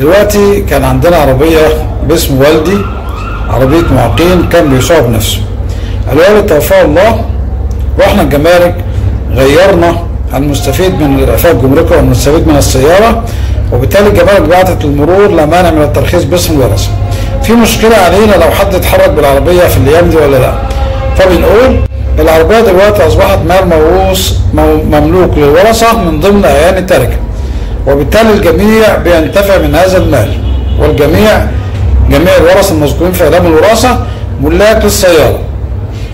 دلوقتي كان عندنا عربية باسم والدي، عربية معاقين، كان بيسوقها بنفسه. الوالد توفاه الله، واحنا الجمارك غيرنا المستفيد من الإعفاء الجمركي والمستفيد من السيارة، وبالتالي الجمارك بعتت المرور لا مانع من الترخيص باسم الورثة. في مشكلة علينا لو حد اتحرك بالعربية في الأيام دي ولا لا؟ فبنقول العربية دلوقتي أصبحت مال موروث مملوك للورثة من ضمن أعيان التركة، وبالتالي الجميع بينتفع من هذا المال، والجميع جميع الورثة المذكورين في إعلام الوراثة ملاك للسيارة،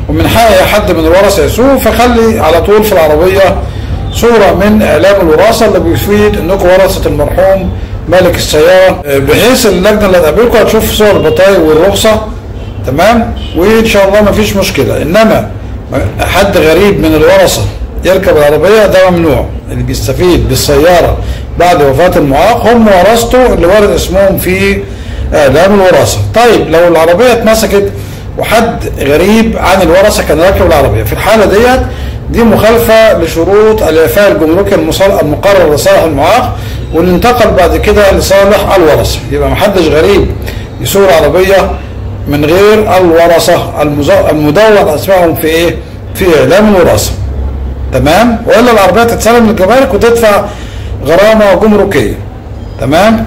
ومن حق أي حد من الورثة يسوق. فخلي على طول في العربية صورة من إعلام الوراثة اللي بيفيد إنكم ورثة المرحوم مالك السيارة، بحيث اللجنة اللي هتقابلكم هتشوف صور البطايق والرخصة، تمام، وإن شاء الله مفيش مشكلة. إنما حد غريب من الورثة يركب العربية ده ممنوع. اللي بيستفيد بالسيارة بعد وفاة المعاق هم ورثته اللي وارد اسمهم في إعلام الوراثة. طيب لو العربية اتمسكت وحد غريب عن الورثة كان راكب العربية، في الحالة ديت دي مخالفة لشروط الإعفاء الجمركي المقرر لصالح المعاق، واللي انتقل بعد كده لصالح الورثة. يبقى محدش غريب يسوق العربية من غير الورثة المدون أسمائهم في إيه؟ في إعلام الوراثة، تمام؟ وإلا العربية تتسلم للجمارك وتدفع غرامة جمركية، تمام؟